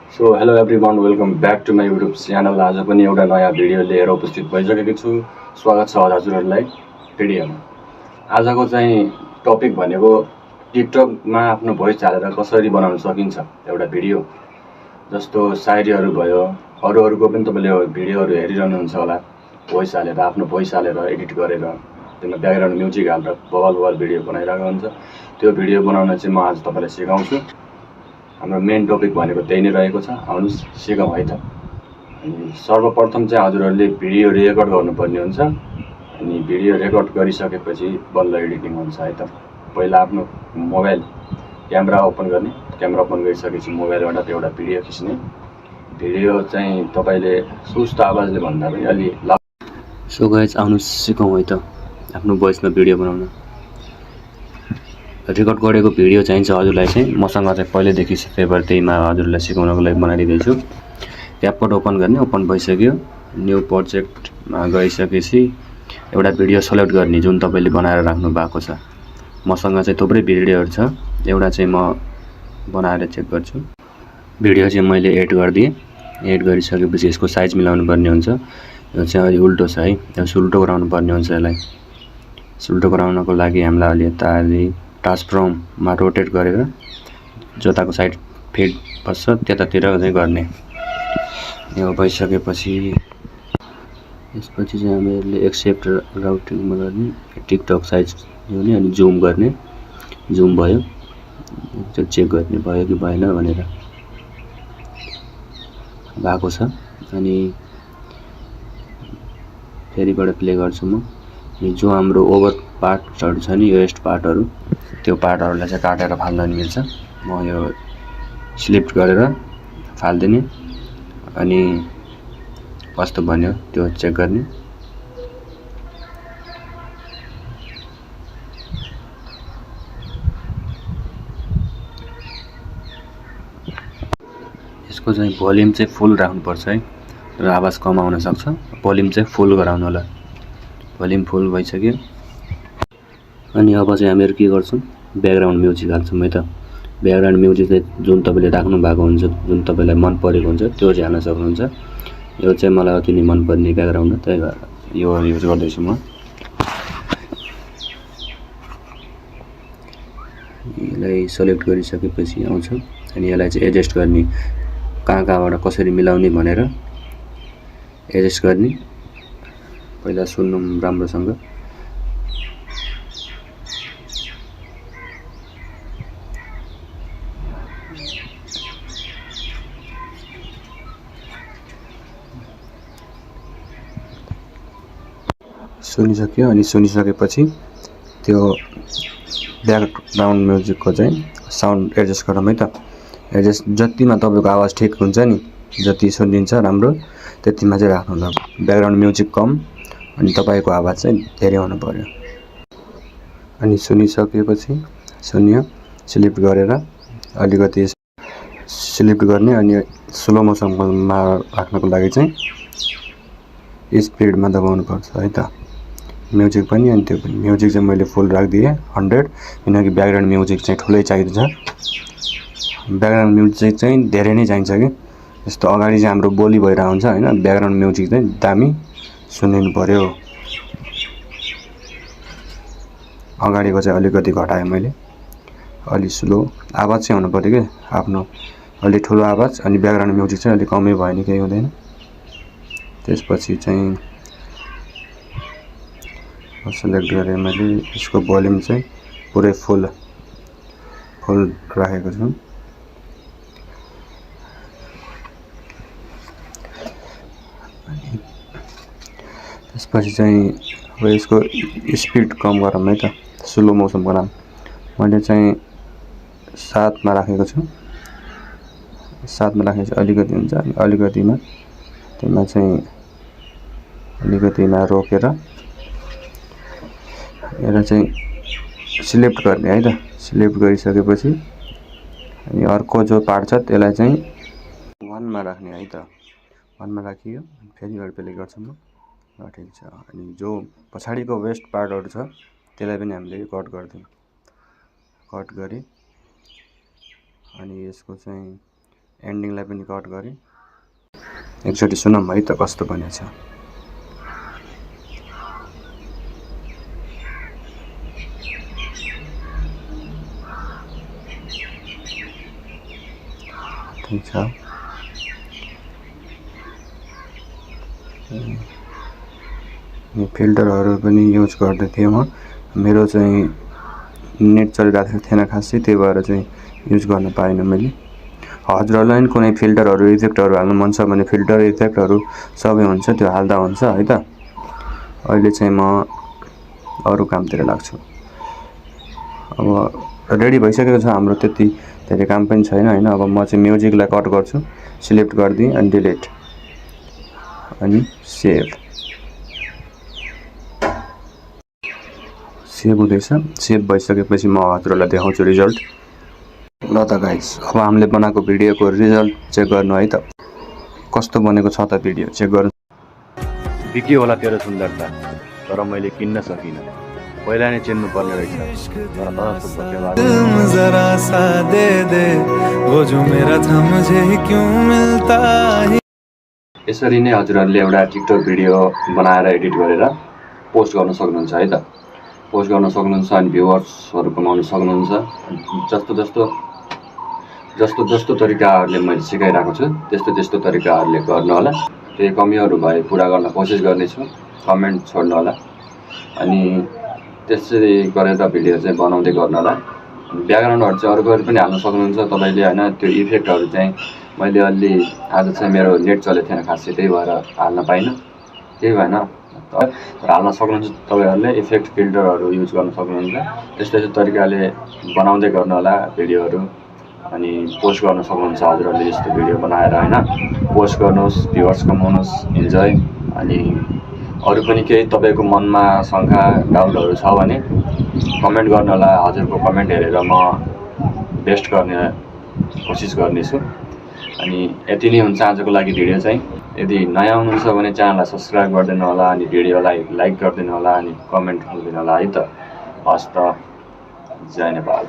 So hello everyone, welcome back to my YouTube channel. आज पनि एउटा नयाँ भिडियो लिएर उपस्थित भइसकेको छु। स्वागत छ हजुरहरूलाई भिडियोमा। आजको चाहिँ टपिक भनेको टिकटकमा आफ्नो भोइस हालेर कसरी बनाउन सकिन्छ एउटा भिडियो। जस्तो सायरीहरू भयो, अरूको पनि तपाईँले भिडियोहरू हेरिरहनुहुन्छ होला। भोइस हालेर, आफ्नो भोइस हालेर एडिट गरेर त्यसमा ब्याकग्राउन्ड म्युजिक हालेर बवाल भिडियो बनाइरहेको हुन्छ। त्यो भिडियो बनाउन चाहिँ म आज तपाईँलाई सिकाउँछु। हाम्रो मेन टपिक भनेको त्यही नै रहेको छ। आउनुहोस् सिकौँ है त। अनि सर्वप्रथम चाहिँ हजुरहरूले भिडियो रेकर्ड गर्नुपर्ने हुन्छ। अनि भिडियो रेकर्ड गरिसकेपछि बल्ल एडिटिङ हुन्छ है त। पहिला आफ्नो मोबाइल क्यामेरा ओपन गर्ने, क्यामेरा ओपन गरिसकेपछि मोबाइलबाट एउटा भिडियो खिच्ने। भिडियो चाहिँ तपाईँले सुस्त आवाजले भन्दा पनि अलि लाउड। सो गाइज आउनुहोस् सिकौँ है त आफ्नो भोइसमा भिडियो बनाउन। रेकर्ड गरेको भिडियो चाहिन्छ हजुरलाई चाहिँ मसँग चाहिँ पहिल्यैदेखि फेभर त्यहीमा हजुरलाई सिकाउनको लागि बनाइदिँदैछु। क्यापकट ओपन गर्ने, ओपन भइसक्यो। न्यू प्रोजेक्टमा गइसकेपछि एउटा भिडियो सेलेक्ट गर्ने जुन तपाईँले बनाएर राख्नु भएको छ। मसँग चाहिँ थुप्रै भिडियोहरू छ, एउटा चाहिँ म बनाएर चेक गर्छु। भिडियो चाहिँ मैले एड गरिदिएँ। एड गरिसकेपछि यसको साइज मिलाउनु पर्ने हुन्छ। यो चाहिँ अलि उल्टो छ है, यसो उल्टो गराउनु पर्ने हुन्छ। यसलाई उल्टो गराउनको लागि हामीलाई अलि यता अलि ट्रान्सफर्ममा रोटेट गरेर जताको साइड फिट बस्छ त्यतातिर चाहिँ गर्ने। यो भइसकेपछि यसपछि चाहिँ हामीले एक्सेप्ट राउटिङमा गर्ने, टिकटक साइज ल्याउने अनि जुम गर्ने। जुम भयो, चेक गर्ने भयो कि भएन भनेर। भएको छ। अनि फेरिबाट प्ले गर्छु म। अनि जो हाम्रो ओभर पार्टहरू छ नि, वेस्ट पार्टहरू, त्यो पार्टहरूलाई चाहिँ काटेर फाल्न मिल्छ। म यो स्लिप्ट गरेर फालिदिने अनि कस्तो बन्यो त्यो चेक गर्ने। यसको चाहिँ भोल्युम चाहिँ फुल राख्नुपर्छ है, र आवाज कम आउन सक्छ। भोल्युम चाहिँ फुल गराउनु होला। भोल्युम फुल भइसक्यो। अनि अब चाहिँ हामीहरू के गर्छौँ, ब्याकग्राउन्ड म्युजिक हाल्छौँ है त। ब्याकग्राउन्ड म्युजिक चाहिँ जुन तपाईँले राख्नु भएको हुन्छ, जुन तपाईँलाई मन परेको हुन्छ त्यो चाहिँ हाल्न सक्नुहुन्छ। यो चाहिँ मलाई अति नै मनपर्ने ब्याकग्राउन्ड हो, त्यही भएर यो युज गर्दैछु म। यसलाई सेलेक्ट गरिसकेपछि आउँछ। अनि यसलाई चाहिँ एडजस्ट गर्ने, कहाँबाट कसरी मिलाउने भनेर एडजस्ट गर्ने। पहिला सुन्नु राम्रोसँग। सुनिसक्यो। अनि सुनिसकेपछि त्यो ब्याकग्राउन्ड म्युजिकको चाहिँ साउन्ड एडजस्ट गरौँ है त। एडजस्ट जतिमा तपाईँको आवाज ठिक हुन्छ नि, जति सुनिन्छ राम्रो त्यतिमा चाहिँ राख्नु होला। ब्याकग्राउन्ड म्युजिक कम अनि तपाईँको आवाज चाहिँ धेरै हुनु पर्यो। अनि सुनिसकेपछि सुन्यो, स्लिप्ट गरेर अलिकति स्लिप्ट गर्ने। अनि स्लो मोसनमा राख्नको लागि चाहिँ स्पिडमा दबाउनु पर्छ है त म्युजिक पनि। अनि त्यो पनि म्युजिक चाहिँ मैले फुल राखिदिएँ 100, किनकि ब्याकग्राउन्ड म्युजिक चाहिँ ठुलै चाहिन्छ। ब्याकग्राउन्ड म्युजिक चाहिँ धेरै नै चाहिन्छ कि, जस्तो अगाडि चाहिँ हाम्रो बोली भइरहेको हुन्छ होइन, ब्याकग्राउन्ड म्युजिक चाहिँ दामी सुनिनु पर्यो। अगाडिको चाहिँ अलिकति घटाएँ मैले, अलि स्लो आवाज चाहिँ हुनु पऱ्यो कि आफ्नो, अलि ठुलो आवाज। अनि ब्याकग्राउन्ड म्युजिक चाहिँ अलिक कमै भयो भने केही हुँदैन। त्यसपछि चाहिँ सेलेक्ट गरेँ मैले। यसको भोल्युम चाहिँ पुरै फुल राखेको छु। त्यसपछि चाहिँ अब यसको स्पिड कम गरौँ है त, स्लो मोसन गरौँ। मैले चाहिँ 7 मा राखेको छु। 7 मा राखेपछि अलिकति हुन्छ। अनि अलिकतिमा त्यसमा चाहिँ अलिकतिमा रोकेर यसलाई चाहिँ सिलेक्ट गर्ने है त। सिलेक्ट गरिसकेपछि अनि अर्को जो पार्ट छ त्यसलाई चाहिँ 1 मा राख्ने है त। 1 मा राखियो। फेरि प्ले गर्छु म। ठिक छ। अनि जो पछाडिको वेस्ट पार्टहरू छ त्यसलाई पनि हामीले कट गरिदिउँ। कट गरी अनि यसको चाहिँ एन्डिङलाई पनि कट गरेँ। एकचोटि सुनौँ है त कस्तो बनेछ। ठिक छ। फिल्टरहरू पनि युज गर्दै थिएँ म। मेरो चाहिँ नेट चलिरहेको थिएन खासै, त्यही भएर चाहिँ युज गर्न पाइनँ मैले। हजुरहरूलाई कुनै फिल्टरहरू इफेक्टहरू हाल्नु मन छ भने फिल्टर इफेक्टहरू सबै हुन्छ, त्यो हाल्दा हुन्छ है त। अहिले चाहिँ म अरू कामतिर लाग्छु। अब रेडी भइसकेको छ हाम्रो, त्यति धेरै काम पनि छैन हैन। अब म चाहिँ म्युजिकलाई कट गर्छु, सिलेक्ट गरिदिएँ अनि डिलिट अनि सेभ हुँदैछ। सेभ भइसकेपछि म हजुरहरूलाई देखाउँछु रिजल्ट। ल त गाइस, अब हामीले बनाएको भिडियोको रिजल्ट चेक गर्नु है त। कस्तो बनेको छ त भिडियो चेक गर्नु। बिक्यो होला तेरो सुन्दरता, तर मैले किन्न सकिनँ। पहिला नै चिन्नु पर्ने रहेछ। जरा सा दे दे वो जो मेरा था मुझे क्यों मिलता है। यसरी नै हजुरहरूले एउटा टिकटक भिडियो बनाएर एडिट गरेर पोस्ट गर्न सक्नुहुन्छ है त। पोस्ट गर्न सक्नुहुन्छ अनि भ्युवर्सहरू कमाउन सक्नुहुन्छ। जस्तो तरिकाहरूले मैले सिकाइरहेको छु त्यस्तो तरिकाहरूले गर्नु होला। केही कमीहरू भए पुरा गर्न कोसिस गर्नेछु, कमेन्ट छोड्नु होला। अनि त्यसरी गरेर भिडियो चाहिँ बनाउँदै गर्नु होला। ब्याकग्राउन्डहरू चाहिँ अरूहरू पनि हाल्न सक्नुहुन्छ तपाईँले हैन। त्यो इफेक्टहरू चाहिँ मैले अलि आज चाहिँ मेरो नेट चलेको थिएन खासै, त्यही भएर हाल्न पाइनँ। केही भएन, तर हाल्न सक्नुहुन्छ तपाईँहरूले। इफेक्ट फिल्टरहरू युज गर्न सक्नुहुन्छ। त्यस्तो तरिकाले बनाउँदै गर्नु होला भिडियोहरू अनि पोस्ट गर्न सक्नुहुन्छ हजुरहरूले। यस्तो भिडियो बनाएर हैन पोस्ट गर्नुहोस्, भ्युवर्स कमाउनुहोस्, इन्जोय। अनि अरू पनि केही तपाईँको मनमा शङ्का डाउटहरू छ भने कमेन्ट गर्नु होला। हजुरको कमेन्ट हेरेर म बेस्ट गर्ने कोसिस गर्नेछु। अनि यति नै हुन्छ आजको लागि भिडियो चाहिँ। यदि नयाँ हुनुहुन्छ भने च्यानललाई सब्स्क्राइब गरिदिनु होला अनि भिडियोलाई लाइक गरिदिनु होला अनि कमेन्ट गरिदिनु होला है त। हस् त, जय नेपाल।